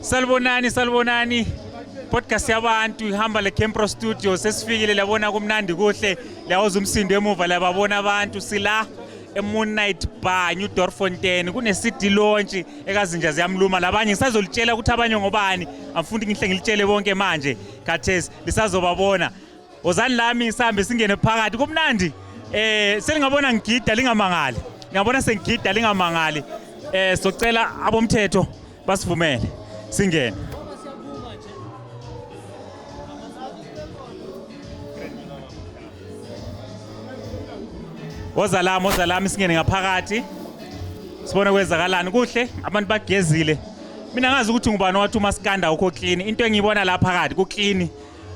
Salibonani, salibonani. Podcast yabantu ihamba le Campro Studio sesifikile labona kumnandi kuhle liyawuza umsindo emuva lababona abantu sila eMoon Night Bar New Doorfontein kune CD launch ekazinja ziyamluma labanye ngisazolitshela ukuthi abanye ngobani amfundi ngihle ngilitshele bonke manje khathesi lisazobabona Wozani lami sihambe singene phakathi kumnandi. Eh selingabona ngigida lingamangali. Ngiyabona sengigida lingamangali. Eh socela abomthetho basivumele singene. Woza lami, woza lami singene ngaphakathi. Sibone kwenzakalani kuhle, abantu bagezile. Mina ngazi ukuthi ngubani owathi umaskanda ukho clean. Into engiyibona la phakathi ku clean.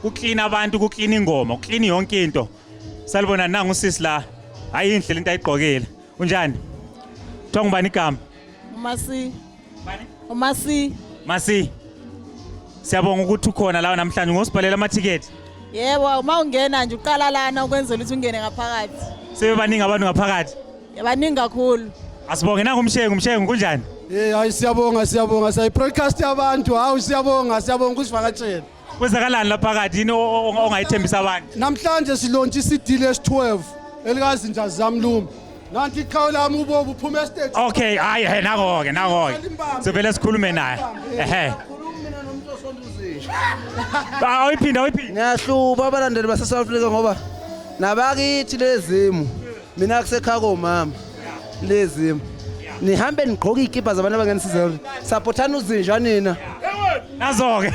Kuclean abantu, kuclean ingoma, kuclean yonke into. Salibona nangu usisi la. Hayi inhle lento ayigqokile. Unjani? Kuthiwa ngubani igama? Umasi. Bani? Umasi. Masi. Siyabonga ukuthi ukhona la namhlanje ngosibhalela amathikithi. Yebo, uma ungena nje uqala lana ukwenzela ukuthi ungene ngaphakathi. Sebebaningi abantu ngaphakathi. Baningi kakhulu. Asibonge nangu umshengu, umshengu kunjani? Hey, hayi siyabonga siyabonga siyayi broadcast yabantu. Hawu siyabonga siyabonga ukusivakatshela. Kwenzakalani lapha phakathi yini ongayithembisa abantu? Namhlanje silontsha iCD lesi-12 elikazinja zamluma. Nanti iqhawe lami ubobu uphuma estage. Okay, hayi he nako ke nako ke. Sivele sikhulume naye. Ehe. Awuyiphinda awuyiphinda. Ngiyahluba abalandeli base South Africa ngoba nabakithi lezimo mina kusekhaya komama lezimo nihambe nigqoke iy'kibha zabantu abangenisiza sapothani uzinja nina Nazo-ke.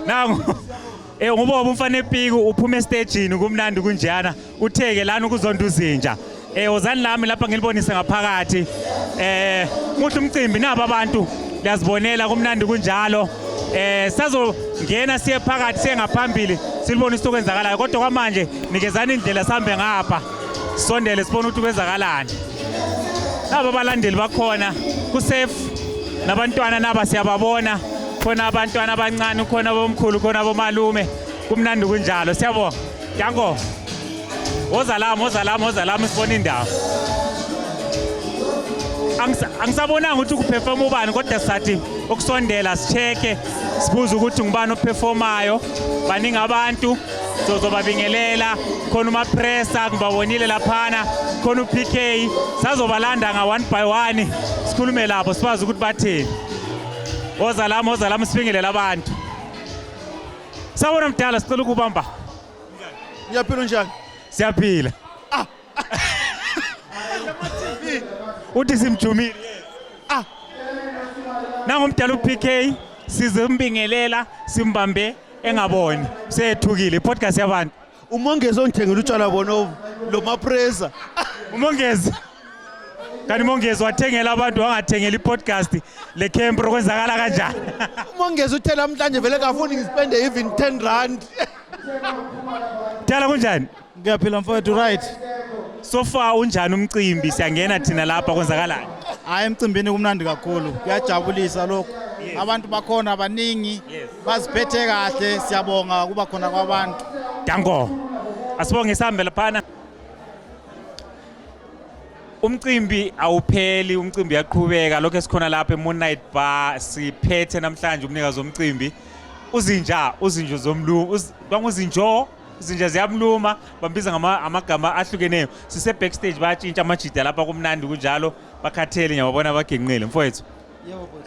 Nangu. Eh ngoba umfana epiki uphuma estejini kumnandi kunjana utheke lana ukuzonda uzinja. Eh wozani lami lapha ngilibonise ngaphakathi. Eh muhle umcimbi naba abantu liyazibonela kumnandi kunjalo. Eh sazongena siye phakathi siye ngaphambili silibone ukuthi okwenzakalayo kodwa kwamanje nikezani indlela sihambe ngapha sondele sibone ukuthi kwenzakalani. Naba abalandeli bakhona kusafe nabantwana naba siyababona khona abantwana abancane khona bomkhulu khona bomalume kumnandi kunjalo siyabonga danko woza lami woza lami woza lami sibone indawo angisabonanga ukuthi kuphefoma ubani kodwa sathi ukusondela sicheke sibuze ukuthi ngubani ophefomhayo baningi abantu sozobabingelela khona umapressa ngibabonile laphana khona uPK sazobalanda nga one by one sikhulume labo sibazi ukuthi bathini woza lami woza lami sibingelele abantu sawubona mdala sicela ukubamba Ngiyaphila unjani? Siyaphila. Ah. Uthi simjumile. Ah. Nangumdala uPK sizombingelela simbambe engaboni. Sethukile podcast yabantu. Umongezi ongithengela utshwala bona lo mapresa. Umongezi. Kanti Mongezi wathengela abantu wangathengela i-podcast le camp kwenzakala kanjani? Umongezi uthe namhlanje vele kafuni ngispende even 10 rand. Dala kunjani? Ngiyaphila mfowethu right. So far unjani umcimbi siyangena thina lapha kwenzakalani? Hayi emcimbini kumnandi kakhulu. Kuyajabulisa lokho. Abantu bakhona baningi baziphethe kahle siyabonga kuba khona kwabantu. Danko. Asibonge sihambe laphana. Umcimbi awupheli, umcimbi uyaqhubeka. Lokho esikhona lapha eMoon Night Bar siphethe namhlanje umnikazi womcimbi uzinja, uzinja zomluma, kwanguzinjo, izinja ziyamluma, bambiza ngama amagama ahlukeneyo. Sise backstage bayatshintsha amajida lapha kumnandi kunjalo, bakhathele ngiyababona bagenqile mfowethu.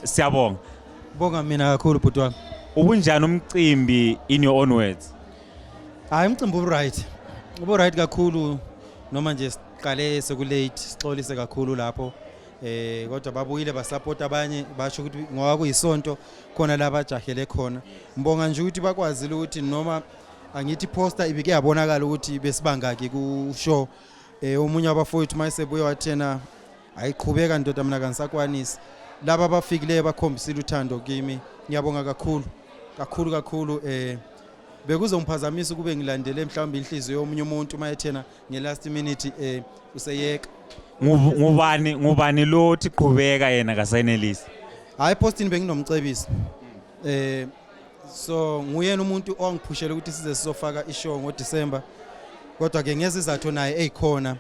Siyabonga. Bonga mina kakhulu bhuti wami. Ubunjani umcimbi in your own words? Hayi umcimbi ubu-right. Ubu-right kakhulu noma nje siqale sekulate sixolise kakhulu lapho. Eh kodwa babuyile basupport abanye basho ukuthi ngoba kuyisonto khona la bajahele khona. Ngibonga nje ukuthi bakwazile ukuthi noma angithi poster ibike yabonakala ukuthi besibangaki ku show. Eh omunye wabafowethu mayesebuye wathena ayiqhubeka ndoda mina kangisakwanisi. Laba abafikileyo bakhombisile uthando kimi. Ngiyabonga kakhulu. Kakhulu kakhulu eh bekuzongiphazamisa ukube ngilandele mhlawumbe inhliziyo yomunye umuntu uma ethena nge-last minute eh useyeka Ngubani ngubani lo othi qhubeka yena kasayenelisi? Hayi postini benginomcebisi eh so nguyena umuntu owangiphushela ukuthi size sizofaka ishow ngoDecember kodwa ke ngezizathu naye ezikhona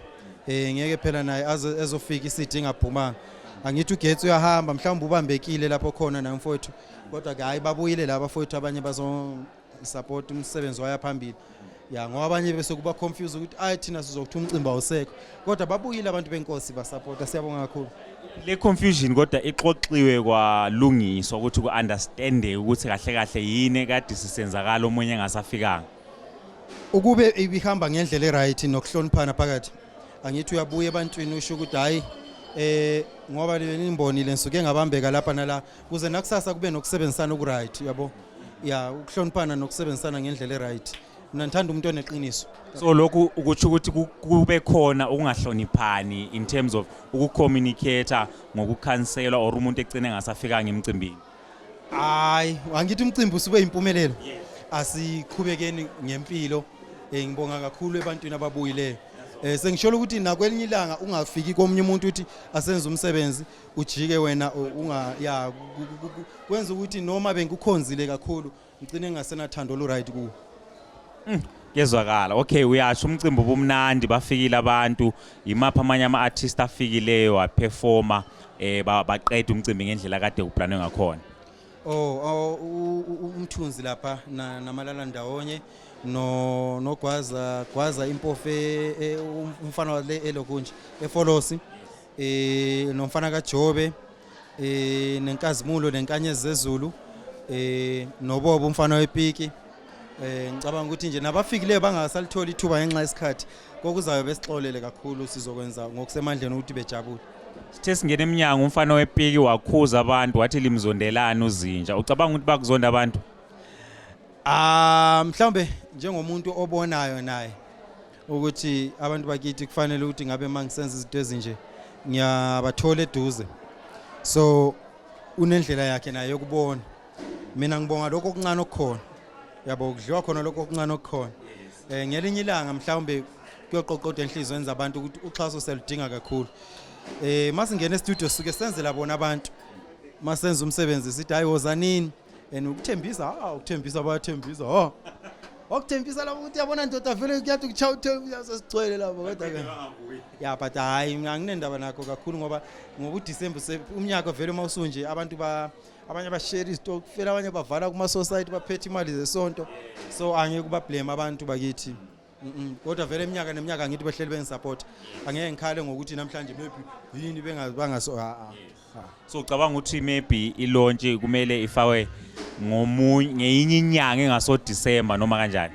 eh ngeke phela naye ezofika iCD ingaphumanga. Angithi ugetsi uyahamba mhlawumbe ubambekile lapho khona naye mfowethu, kodwa ke hayi babuyile laba bafowethu abanye bazo support umsebenzi waya phambili. Ya, ngoba abanye bese kuba confused ukuthi ayi thina sizokuthi umcimbi awusekho, kodwa babuyile abantu benkosi basupporta, siyabonga kakhulu. Le confusion kodwa ixoxiwe kwalungiswa ukuthi ku-understandeke ukuthi kahle kahle yini kade sisenzakala omunye engasafikanga. Ukube ibihamba ngendlela eright nokuhloniphana phakathi, angithi uyabuya ebantwini usho ukuthi hayi ngoba nimbonile ngisuke ngabambeka lapha nala, kuze nakusasa kube nokusebenzisana okuright, yabo. Ya, ukuhloniphana nokusebenzisana ngendlela eright. Mina ngithanda umuntu oneqiniso. So lokhu ukutsho ukuthi kube khona ukungahloniphani in terms of ukucommunicate ngokukhanselwa or umuntu egcine engasafikanga emcimbini. Hayi, angithi umcimbi usube impumelelo. Asiqhubekeni ngempilo. Ngibonga kakhulu ebantwini ababuyileyo. Sengisholo ukuthi nakwelinye ilanga ungafiki komunye umuntu uthi asenze umsebenzi ujike wena unga ya kwenza ukuthi noma bengikukhonzile kakhulu ngicine ngingasenathando olu right kuwo. Kezwakala. Okay, uyasho umcimbi ubumnandi, bafikile abantu, yimaphi amanye ama-artist afikileyo waperforma baqeda umcimbi ngendlela kade kuplanwe ngakhona? Oh, umthunzi lapha namalala ndawonye no nogwaza gwaza impofe umfana wale elokunje efolosi nomfana kaJobe nenkazimulo nenkanyezi zezulu nobobo umfana wepiki. Ngicabanga ukuthi nje nabafikileyo bangasalithola ithuba ngenxa yesikhathi, kokuzayo besixolele kakhulu, sizokwenza ngokusemandleni ukuthi bejabule. Sithe singena eminyango umfana wepiki wakhuza abantu wathi limzondelani uZinja. Ucabanga ukuthi bakuzonda abantu? Mhlawumbe njengomuntu obonayo naye ukuthi abantu bakithi kufanele ukuthi ngabe mangisenza izinto ezinje ngiyabathola eduze, so unendlela yakhe naye yokubona. Mina ngibonga lokho okuncane okukhona, yabo, kudliwa khona lokho okuncane okukhona. Ngelinye ilanga mhlawumbe kuyoqoqoda enhliziyweni zabantu ukuthi uxhaso siyaludinga kakhulu. Masingena e-studio suke senzela bona abantu, masenza umsebenzi sithi hayi wozanini, and ukuthembisa ukuthembisa bayathembisa, okuthembisa lapho ukuthi yabona ndoda vele kuyathi kutsha uthembisa sesigcwele lapho, kodwa ke ya but hayi mina anginendaba nakho kakhulu ngoba uDecember umnyaka vele uma usunje abantu abanye bashare izitokfela, abanye bavala kuma society baphethe imali zesonto, so angeke kuba blame abantu bakithi. Kodwa vele iminyaka neminyaka ngithi behleli bengisupport, angeke ngikhale ngokuthi namhlanje maybe yini bengaso a. So ucabanga ukuthi maybe ilaunch kumele ifakwe ngomunye ngeyinye inyanga engaso December noma kanjani?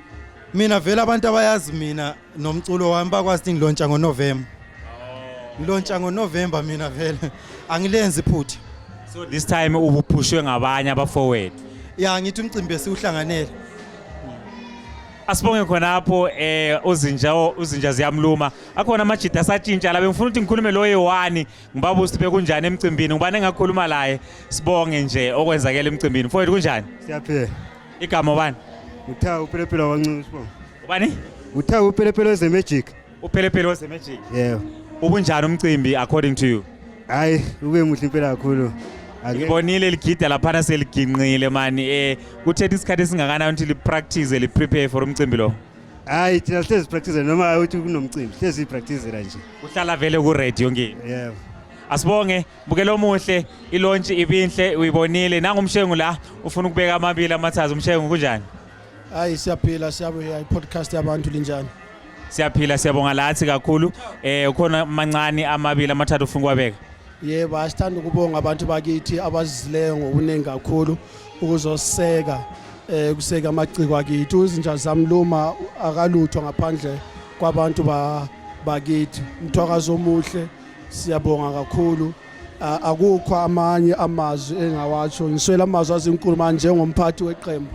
Mina vele abantu abayazi mina nomculo wami bakwazi ukuthi ngilauncha ngoNovember. Ngilauncha ngoNovember mina vele angilenzi iphutha. So this time ubuphushwe ngabanye abafowethu. Ya, ngithi umcimbi esiwuhlanganele. Asibonge khonapho uzinja ziyamluma. Akhona amajida asatshintsha la, bengifuna ukuthi ngikhulume lo yi-1 ngibabuze ukuthi bekunjani emcimbini, ngubani engakhuluma laye, sibonge nje okwenzakele emcimbini. Mfowethu kunjani? Siyaphila. Igama ubani? Utha uPhelepele wancuma sibonga. Ubani? Utha uPhelepele weze-magic. uPhelepele weze-magic. Yebo. Ubunjani umcimbi according to you? Hayi, ube muhle impela kakhulu. Ngibonile ligida laphana seliginqile mani, kuthethe isikhathi esingakanani ukuthi li-practice li-prepare for umcimbi lo? Hayi, thina sihlezi practice noma uthi kunomcimbi, sihlezi practice la nje. Kuhlala vele ku ready yonke into. Yebo. Asibonge bukelo omuhle, ilaunch ibinhle uyibonile. Nangumshengu la ufuna ukubeka amabili amathathu. Umshengu kunjani? Hayi siyaphila, siyabuya i-podcast yabantu linjani? Siyaphila, siyabonga lathi kakhulu. Ukhona amancane amabili amathathu ufuna ukuwabeka? Yebo, asithanda ukubonga abantu bakithi abazizileyo ngobuningi kakhulu ukuzoseka kuseka amaciko akithi. Uzinja zamluma akalutho ngaphandle kwabantu bakithi. Mthwakazi omuhle, siyabonga kakhulu. Akukho amanye amazwi engawatsho, ngiswela amazwi azinkulu njengomphathi weqembu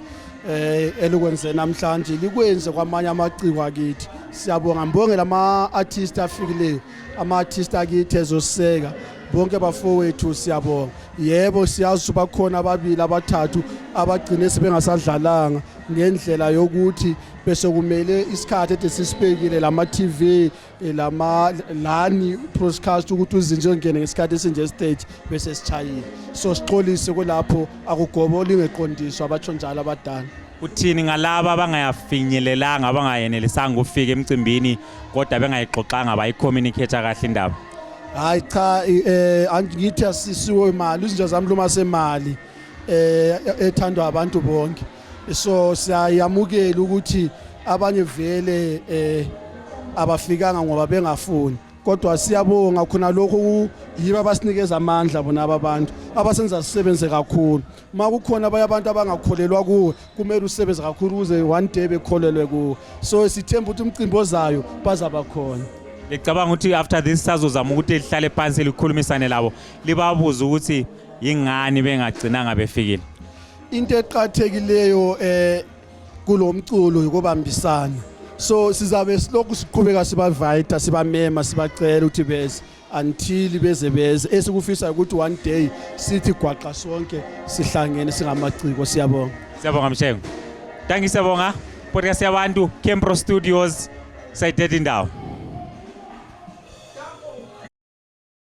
elikwenze namhlanje likwenze kwamanye amaciko akithi. Siyabonga, ngibongela ama-artist afikileyo, ama-artist akithi ezoseka bonke bafowethu, siyabonga. Yebo, siyazi bakhona ababili abathathu abagcine sebengasadlalanga ngendlela yokuthi bese kumele isikhathi ede sisibekile lama TV lama lani broadcast ukuthi uzinje ungene ngesikhathi esinje stage bese sitshayile, so sixolise kulapho akugobo lingeqondiswa abatsho njalo abadala. Uthini ngalaba abangayafinyelelanga, abangayenelisanga ukufika emcimbini kodwa bengayixoxanga bayicommunicate kahle indaba? Hayi cha, angithi asisiwe imali, izinja zamluma semali ethandwa abantu bonke, so siyayamukela ukuthi abanye vele abafikanga ngoba bengafuni, kodwa siyabonga khona lokho, yibo abasinikeza amandla bona abantu abasenza sisebenze kakhulu. Ma kukhona abanye abantu abangakholelwa kuwe, kumele usebenze kakhulu ukuze one day bekholelwe kuwe. So sithemba ukuthi umcimbi ozayo bazaba khona. Ngicabanga ukuthi after this sazozama ukuthi lihlale phansi, likhulumisane labo, libabuze ukuthi yingani bengagcinanga befikile. Into eqhathekileyo kulomculo ukubambisana, so sizabe silokhu siqhubeka sibavayita, sibamema, sibacela ukuthi beze until beze. Esikufisa ukuthi one day sithi gwaqa sonke, sihlangene singamaciko. Siyabonga. Siyabonga, Mshengu. Thank you, siyabonga. Podcast yabantu, Kempro Studios, sayithethe indawo.